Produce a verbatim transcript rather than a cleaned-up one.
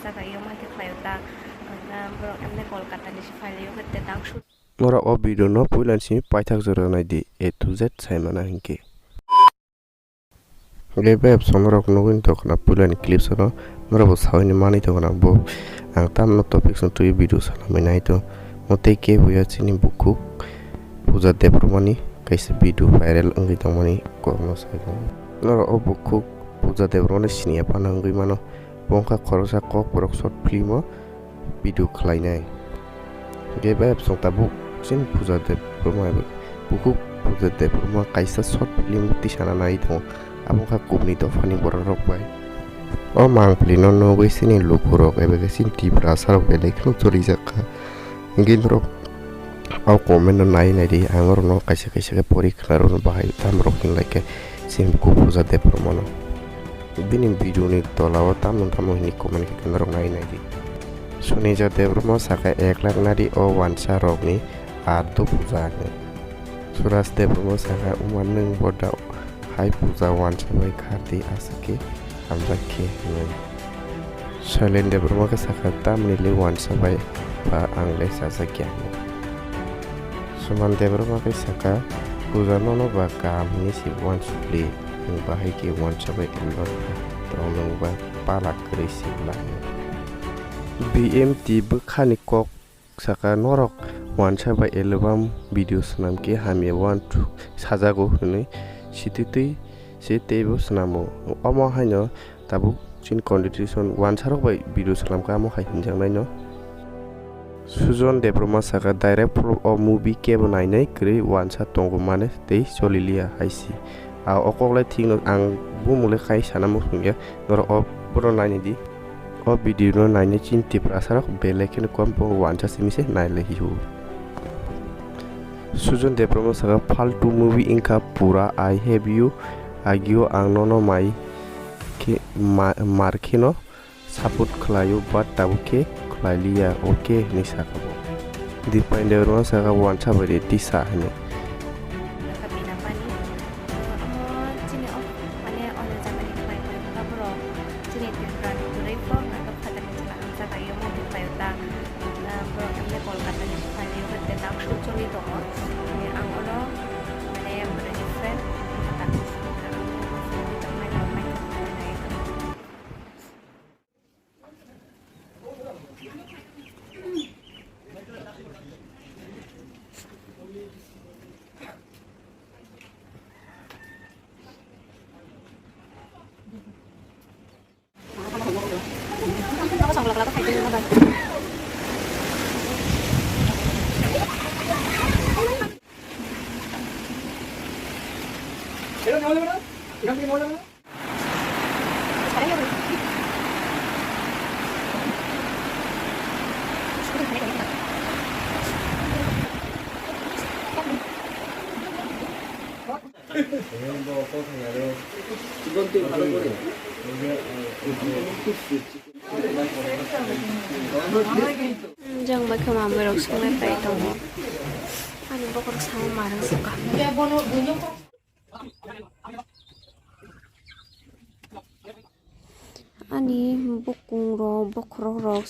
Jaga yo ma khe khlaio ta, ta borok emne Kolkata ni se phai laio khe te dang shoot. Norok o video no puila ni simi paithak jora nai di, A to Z sai mana hinkhe. Gai bai absong norok nugwi tongkha na puila ni clips no, norok bo sawi ni manwi tongkha na bo. Ang tamno topic song twi video sanamwi nai to. Mo tei khe buya chini bukhuk Puja Debbarma ni kaisa video viral wngwi tongmani kokno sai tongo. Norok o bukhuk Puja Debbarma no siniya phano wngwi mano. Bo wngkha khoroksa kokborok short film o video khlainai. Hwnkhe bai absong tabuk chini Puja Debbarma bai bukhuk Puja Debbarma kaisa short film tisana nai tongo. Abo wngkha kubni dophani bororok bai. O mangpili no nugwi chini lukurok eba khe chini Tiprasa rok belai kheno cholijakha. Hwnkhe norok o comment no nai nai di, ang norok no kaisa kaisa khe pori khna rw no bahai tamo rok hinlai khe chini bukhuk Puja Debbarma no. Bini video ni tola o tamo tamo hini comment khe norok nai nai di. Sunija Debbarma saka ek lakh nari o wansa rok ni ar do puja hwnwi. Suraj Debbarma saka uma nwng boda hai puja wansa bai khardi aswk khe hamjak khe hwnwi. Shailen Debbarma khe saka tamni le wansa bai ba ang le chajakya hwnwi. Suman Debbarma khe saka puja nono ba kaham hwnwi se wansukli. Nwng bahai khe wansa bai involve kha, tong nwng ba pala kwrwi sibla hwnwi. B M T bwkhani kok saka norok wansa bai album video swnam khe hamya wansu sajago hwnwi sititwi se teibo swnamo. Omo haino tabuk chini condition wansarok bai video swnam kha amo hai hinjaknaino. Sujon Debbarma saka, direct flow o movie kebo nainai kwrwi wansa tongo mane tei cholilia hai si. A o koklai thikno ang bumung le khai sana muchungya, norok o bono naini di. O video no nainai chini Tiprasa rok belai kheno kom bo wansa simi se nai le hiu. Sujon Debbarma saka, faltu movie wngkha pura, I have you, agio ang nono mai khe ma-, mar kheno support khlaio, but tabuk khe khlailiya, okay hinwi saka bo. Dipen Debbarma saka wansa bai de tisa hinwi. Bina pani, omo chini o mane ono jagani khlai khlai kha borok chini Tripura ni kwrwi phok ang phatar ni chwla ang jaga yo mangtwi khlaio ta, borok emne Kolkata ni phai laio hwnkhe ta shoot choli tongo. Ang ono mane borokni friend kha ta. Jang bai khe mamwi rok songnai pai tongo. Ani bokhorok samo manwi saka. Ani bukung rok, bokhorok rok